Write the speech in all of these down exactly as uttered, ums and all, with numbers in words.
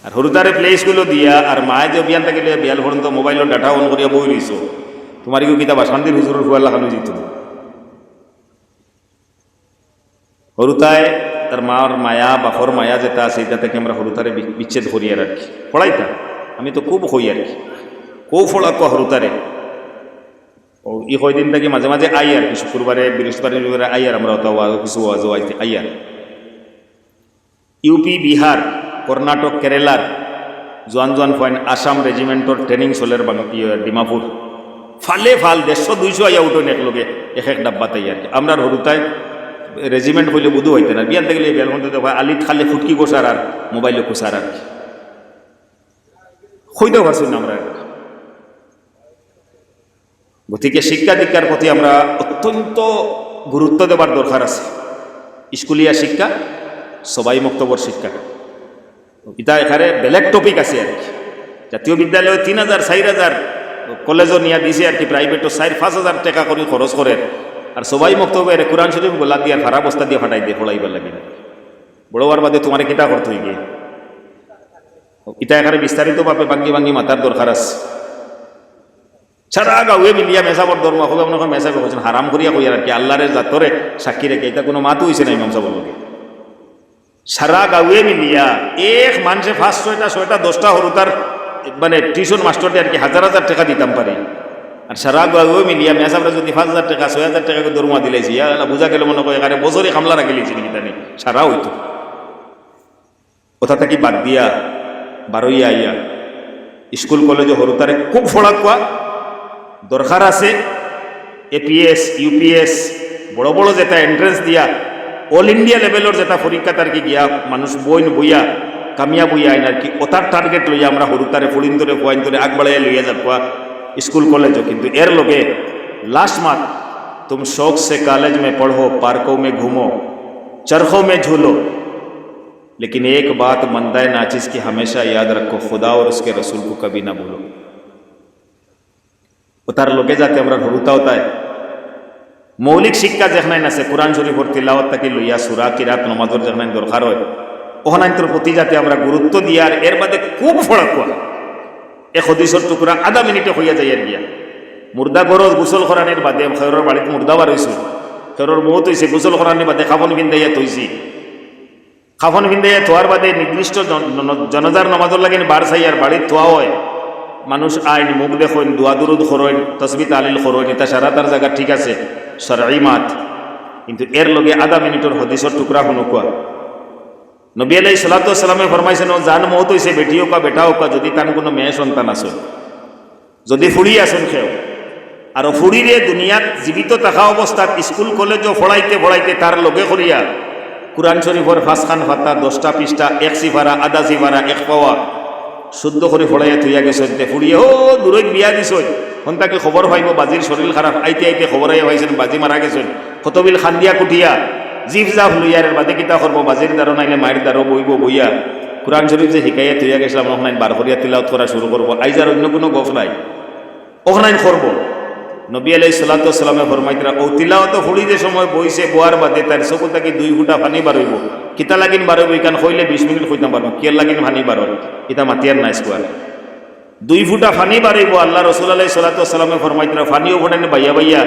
আর হুরুতারে প্লে স্কুলো দিয়া আর মায়ে যে অভিযান থাকি লইয়া বিয়াল পর্যন্ত মোবাইলর ডেটা অন করিয়া বই রইছো, তুমার ইগু কিতা বাসকান্দির হুজুরর ফুয়ার লাখান অইযিতো? হুরুতায় তার মার মায়া, বাপর মায়া যেটা আছে, ইটা থাকি আমরা হুরুতারে বি-, বিচ্ছেদ করিয়ার আর কি। পড়াইতা, আমি তো খুব কই আর কি, খুব পড়াউক্কা হুরুতারে। ও, ই কয়দিন থাকি মাঝে মাঝে আই আর কি, শুক্রবারে, বৃহস্পতিবারে, রবিবারে আই আর আমরা অতা ওয়াজ, কিছু ওয়াজ আই আর। ইউপি, বিহার, কর্ণাটক, কেরালার জোয়ান জোয়ান ফুয়াইন আসাম রেজিমেন্টর ট্রেনিং চলের বাং-, ইয়ে, ডিমাপুর। ফালে ফাল দেড়শো দুইশো আইয়া উঠইন একলগে, এক এক ডাব্বাত আইয়া আর কি। আমরার হুরুতায় রেজিমেন্ট কইলে বুধু অইতে না, বিয়ান থাকি লইয়া বিয়াল পর্যন্ত দেখবা আলিত খালে ফুটকি গোসার আর মোবাইলো কুসার আর কি। কইতাও পারছইন না আমরা। গতিকে শিক্ষা দীক্ষার প্রতি আমরা অত্যন্ত গুরুত্ব দেবার দরকার আছে। স্কুলিয়া শিক্ষা, সবাই মক্তবর শিক্ষা, ইটা এখানে বেলেগ টপিক আছে আর কি। জাতীয় বিদ্যালয়ে তিন হাজার, চাইর হাজার, কলেজো নিয়া দিছে আর কি, প্রাইভেটো চাইর পাঁচ হাজার টেকা করি খরচ করের। আর সবাই মক্তবে এরে কোরআন শরীফ গলাত দিয়া ফারা বস্তা দিয়া ফাটাই দে পড়াইবার লাগি। বড় অওয়ার বাদে তুমারে কিতা করতে অইবে? ইটা এখানে বিস্তারিতভাবে ভাঙ্গি ভাঙ্গি মাতার দরকার আছে। সারা গাঁওয়ে মিলিয়া মেসাবর ধর্ম, কবে মনে কয় মেসাবে কইছইন, হারাম করিয়া কইয়ার আর কি, আল্লারে জাতরে সাক্ষী রেখে, ইটা কুনু মাতও অইছে না ইমাম সাবর লগে। সারা গাঁওয়ে মিলিয়া এক মানষে পাঁচ, ছয়টা, ছয়টা, দশটা হুরুতার মানে টিউশন মাস্টররে আর কি হাজার হাজার টেকা দিতাম পারি। আর সারা গাঁওয়ে মিলিয়া মেসাবরে যুদি পাঁচ হাজার টেকা, ছয় হাজার টেকা করি দরমা দিলাইছি, ইয়া আল্লাহ, বুঝা গেল মনে কয় এখানে বছরে কামলা রাখিলাইছি নাকি জানি, সারা অইতো। অতা থাকি বাদ দিয়া বারইয়া আইয়া স্কুল কলেজো হুরুতারে খুব পড়াউক্কা দরকার আছে। এপিএস, ইউপিএস, বড় বড় যেটা এন্ট্রেন্স দিয়া অল ইন্ডিয়া লেভেলর যেটা পরীক্ষা তার কি গিয়া মানুষ বইন বইয়া কামিয়াব অইয়া আইন আর কি, অতার টার্গেট লইয়া আমরা হুরুতারে ফুড়িন্তরে ফুয়াইন্তরে আগবাড়াইয়া লইয়া যাউক্কা স্কুল কলেজো। কিন্তু এর লগে লাস্ট মাত, তুম শৌক সে কলেজ মে পড়ো, পার্কো মে ঘুমো, চরখো মে ঝুলো, লেকিন এক বাত বান্দায়ে নাচিজ কি হামেশা ইয়াদ রাখো, খুদা অর উসকে রসুল কো কভি না ভুলো। অতার লগে যাতে আমরা হুরুতা অতায় মৌলিক শিক্ষা যেখানাইন আছে, কোরআন শরীফর তিলাওয়াত থাকি লইয়া সুরা, কিরাত, নমাজর যেখানাইন দরকার অয়, অখানাইন্তর প্রতি যাতে আমরা গুরুত্ব দিয়ার, এর বাদে খুব পড়াউক্কা। এক হাদিসর টুকরা আধা মিনিটে কইয়া যাইয়ার গিয়া। মুর্দা ঘরো গোসল করানির বাদে, কেউরর বাড়িত মুর্দা বার অইছে, কেউরর মউত অইছে, গোসল করানির বাদে কাফন ফিন্দাইয়া থইছি। কাফন ফিন্দাইয়া থওয়ার বাদে নির্দিষ্ট জন-, জন-, জানাজার নমাজর লাগি বার চাইয়ার বাড়িত থওয়া অয়। মানুষ আইন, মুখ দেখইন, দোয়া দুরুদ করইন, তসবি তাহলিল করইন, ইতা সারা তার জাগা ঠিক আছে, শরঈ মাত। কিন্তু এর লগে আধা মিনিটর হাদিসর টুকরা হুনুক্কা। নবী আলাইহিস সালাতু ওয়াস সালামে ফরমাইছইন, "ও যান মউত অইছে, বেটি অউক্কা, বেটা অউক্কা, যুদি তান কুনু মেয়ে সন্তান আছে, যুদি ফুড়ি আছইন কেউ, আর অউ ফুড়িরে দুনিয়াত জীবিত থাকা অবস্থাত স্কুল কলেজো পড়াইতে পড়াইতে তার লগে করিয়া কোরআন শরীফর পাঁচখান পাতা, দশটা পৃষ্ঠা, এক সিফারা, আধা সিফারা, এক পাওয়া শুদ্ধ করি পড়াইয়া থইয়া গেছইন, তে ফুড়িয়ে অউ দূরইত বিয়া দিছইন, অখন থাকি খবর পাইবো বাজির শরীর খারাপ, আইতে আইতে খবর আইয়া পাইছইন বাজি মারা গেছইন, কতবিল কান্দিয়া কুটিয়া, জিফ জাফ লইয়া এর বাদে কিতা করবো, বাজির দ্বারো নাইলে মাইর দ্বারো বইবো, বইয়া কোরআন শরীফ যে হিকাইয়া থইয়া গেছলাম, অখানাইন বার করিয়া তিলাওয়াত করা শুরু করবো, আইজ আর অইন্য কুনু গফ নাই।" অখানাইন করবো। নবী আলাইহিস সালাতু ওয়াস সালামে ফরমাইতরা, অউ তিলাওয়াতো ফুড়ি যে সময় বইছে, বওয়ার বাদে তার চকু থাকি দুই ফুটা পানি বার অইবো। কিতা লাগিন বার অইবো, ইখান কইলে বিশ মিনিট কইতাম পারমু, কিয়ার লাগিন পানি বার অর, ইতা মাতিয়ার নায় স্কোয়ার। দুই ফুটা পানি বার অইবো। আল্লার রসুল আলাইহিস সালাতু ওয়াস সালামে ফরমাইতরা, পানি অউ ফুটানি বাইয়া বাইয়া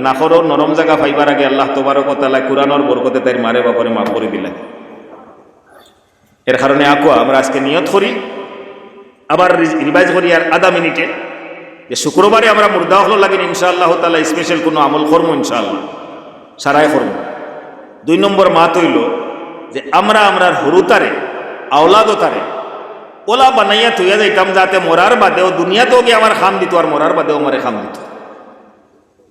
নাকরও নরম জাগা পাইবার আগে আল্লাহ তবারক ওয়া তাআলা কোরআনর বরকতে তাইর মারে বাপরে মাফ করি দিলা। এর কারণে আকুয়া আমরা আজকে নিয়ত করি, আবার রি-, রিভাইজ করি আর আধা মিনিটে, যে শুক্রবারে আমরা মুর্দা অকলর লাগি ইনশাআল্লাহ তাআলা স্পেশাল কুনু আমল করমু ইনশাআল্লাহ, সারাই করমু। দুই নম্বর মাত অইলো যে আমরা আমরার হুরুতারে, আওলাদতারে অলা বানাইয়া থইয়া যাইতাম, যাতে মরার বাদেও দুনিয়াত অগি আমার কাম দিতো আর মরার বাদেও আমারে কাম দিতো।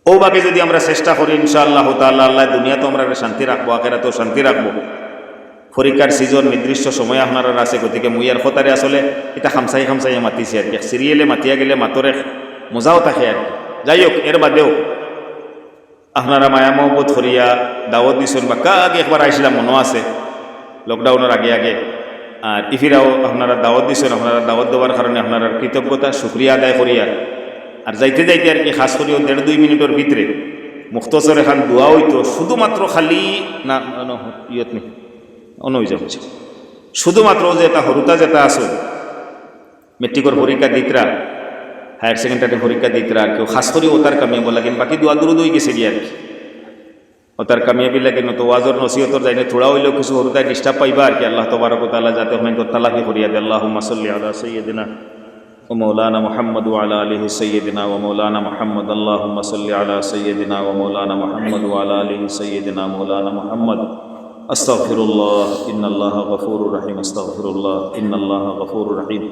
অউ বাকি যুদি আমরা চেষ্টা করি, ইনশাআল্লাহ তাআলা, আল্লায় দুনিয়াতো আমরারে শান্তি রাখবো, আখেরাতো শান্তি রাখবো। পরীক্ষার সিজন, নির্দিষ্ট সময় আপনারার আছে, গতিকে মুই আর কথারে আসলে ইতা খামচাই খামচাইয়া মাতিছি আর কি। এক সিরিয়ালে মাতিয়া গেলে মাতর এক মজাও থাকে আর কি। যাই হোক, এর বাদেও আপনারা মায়া মহব্বত করিয়া দাওয়াত দিছইন, বাক্কা আগে একবার আইছিলাম, মনো আছে, লকডাউনর আগে আগে। আর ইফিরাও আপনারা দাওয়াত দিছইন, আপনারা দাওয়াত দেওয়ার কারণে আপনারার কৃতজ্ঞতা, শুকরিয়া আদায় করিয়া। আর যাইতে যাইতে আর কি, খাস করিও দেড় দুই মিনিটর ভিতরে মুখতসর এখান দোয়া অইতো, শুধুমাত্র খালি না, না, না, ইয়ত নেই, অন্য অই যাবো। শুধুমাত্র যে এটা হুরুতা যেটা আছে, মেট্রিকর পরীক্ষা দিতরা, হায়ার সেকেন্ডারি পরীক্ষা দিতরা, আর কেউ খাস করি ওতার কামিয়াবি লাগিন, বাকি দোয়া দুরুদ অই গেছে গিয়া আর কি। ওতার কামিয়াবি লাগিন, অত ওয়াজর নসিহতর যাইনে থুড়া অইলেও কিছু হুরুতায় ডিস্টার্ব পাইবা আর কি। আল্লাহ তবারক ওয়া তাআলা যাতে হমেন তালাফি করিয়া দে। আল্লাহুম্মা সাল্লি আলা সাইয়্যিদিনা ওয়া মাওলানা মুহাম্মদ ওয়া আলা আলিহি সাইয়্যিদিনা ওয়া মাওলানা মুহাম্মদ। আল্লাহুম্মা সাল্লি আলা সাইয়্যিদিনা ওয়া মাওলানা মুহাম্মদ ওয়া আলা আলিহি সাইয়্যিদিনা মাওলানা মুহাম্মদ। আস্তাগফিরুল্লাহ, ইন্নাল্লাহা গফুরুর রহিম। আস্তাগফিরুল্লাহ, ইন্নাল্লাহা গফুরুর রহিম।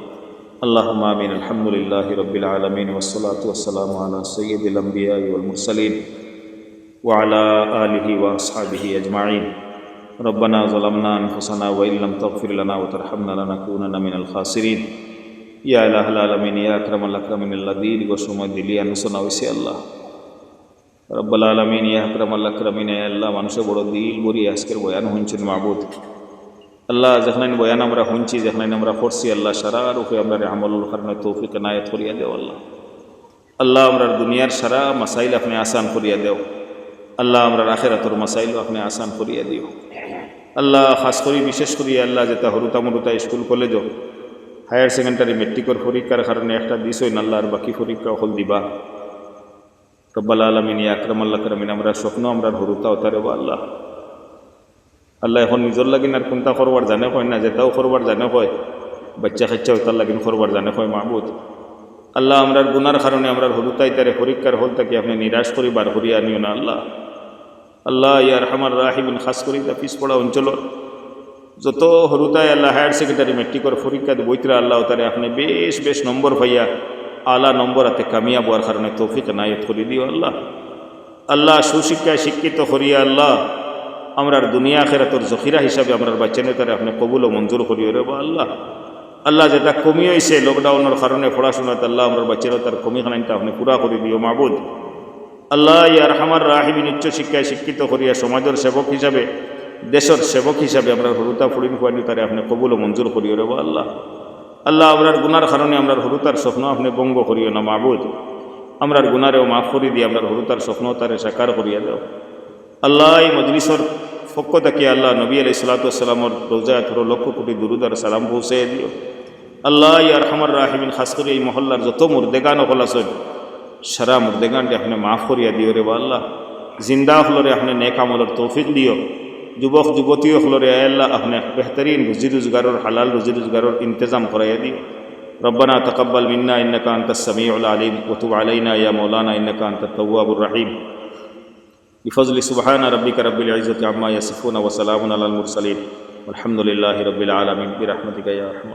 اللهم آمين. الحمد لله رب العالمين، والصلاة والسلام على سيد الأنبياء والمرسلين، وعلى آله وأصحابه أجمعين. ربنا ظلمنا أنفسنا وإن لم تغفر لنا وترحمنا لنكونن من الخاسرين. ইয়া ইলাহাল আলামিন, ইয়া আকরামাল আকরামিন, আল্লাহ, দীর্ঘ সময় দিলি আলোচনা অইছে আল্লাহ। রব্বাল আলামিন, ইয়া আকরামাল আকরামিন, ইয়া আল্লাহ, মানুষে বড় দিল ভরি আজকের বয়ান হুনছইন মাবুদ। আল্লাহ, যেখানে বয়ান আমরা হুনছি, যেখানে আমরা করছি, আল্লাহ, সারা রূপে আমরারে আমলর কারণে তৌফিক এনায়েত করিয়া দেও আল্লাহ। আল্লাহ, আমরার দুনিয়ার সারা মাসাইল আপনে আসান করিয়া দেও। আল্লাহ, আমরার আখেরাতর মাসাইলও আপনে আসান করিয়া দিও। আল্লাহ, খাস করি, বিশেষ করি আল্লাহ, যেতা হুরুতা মুরুতা স্কুল কলেজও হায়ার সেকেন্ডারি মেট্রিকর পরীক্ষার কারণে একটা দিছইন আল্লাহ, আর বাকি পরীক্ষা অকল দিবা। রব্বাল আলামিন, ইয়া আকরামাল আকরামিন, আমরার স্বপ্ন, আমরার হুরুতা ওতারে বা আল্লাহ। আল্লাহ, এখন নিজর লাগিন আর কুনতা করবার জানে কয় না, যেতাও করবার জানে কয়, বাইচ্চা কাইচ্চা ওতার লাগিন করবার জানে কয় মাবুদ। আল্লাহ, আমরার গুনার কারণে আমরার হুরুতা ইতারে পরীক্ষার হল থাকি আপনে নিরাশ করি বার করিয়া আনিও না আল্লাহ। আল্লাহ, ইয়া আরহামার রাহিমিন, খাস করি ইতা পিছপড়া অঞ্চলর যত হুরুতায় আল্লাহ হায়ার সেকেন্ডারি মেট্রিকর পরীক্ষা দি বইতরা আল্লাহ, ওতারে আপনে বেশ বেশ নম্বর পাইয়া আলা নম্বর আতে কামিয়াব অওয়ার কারণে তৌফিক এনায়েত করি দিও আল্লাহ। আল্লাহ, সুশিক্ষায় শিক্ষিত করিয়া আল্লাহ, আমরার দুনিয়া আখেরাতর জখিরা হিসাবে আমরার বাইচ্চাইন্তরে আপনে কবুল ও মঞ্জুর করিও রে বা আল্লাহ। আল্লাহ, যেতা কমি অইছে লকডাউনর কারণে পড়াশুনাত আল্লাহ, আমরার বাইচ্চাইন্তর কমি খানাইনতা আপনে পুরা করি দিও মাবুদ। আল্লাহ, ইয়া আরহামার রাহিমিন, উচ্চ শিক্ষায় শিক্ষিত করিয়া সমাজর সেবক হিসাবে, দেশর সেবক হিসাবে আমরার হুরুতা ফুড়িন ফুয়াইন্তরে আপনে কবুল ও মঞ্জুর করিও রে বা আল্লাহ। আল্লাহ, আমরার গুনার কারণে আমরার হুরুতার স্বপ্ন আপনে ভঙ্গ করিও না মাবুদ। আমরার গুনারেও মাফ করি দিয়া আমরার হুরুতার স্বপ্ন তারে সাকার করিয়া দেও। আল্লাহ, এই মজলিসর পক্ষ থাকি আল্লাহ, নবী আলাইহিস সালাতু ওয়াস সালামর রওজায় আতহরো লক্ষ কোটি দুরুদ আর সালাম পৌঁছাইয়া দিও। আল্লাহ, ইয়া আরহামার রাহিমিন, খাস করি এই মহল্লার যত মুর্দেগান অকল আছইন, সারা মুর্দেগানরে আপনে মাফ করিয়া দিও রে বা আল্লাহ। জিন্দা অকলরে আপনে নেক আমলর তৌফিক দিও। যুবক যুবতী অকলরে, আয় আল্লাহ, আপনে বেহতরিন রুজি রোজগারর, হালাল রুজি রোজগারর ইন্তেজাম করাইয়া দিও। ربنا تقبل منا إنك أنت السميع العليم وتب علينا يا مولانا إنك أنت التواب الرحيم. بفضل سبحان ربك رب العزة عما يصفون وسلام على المرسلين والحمد لله رب العالمين برحمتك يا أرحم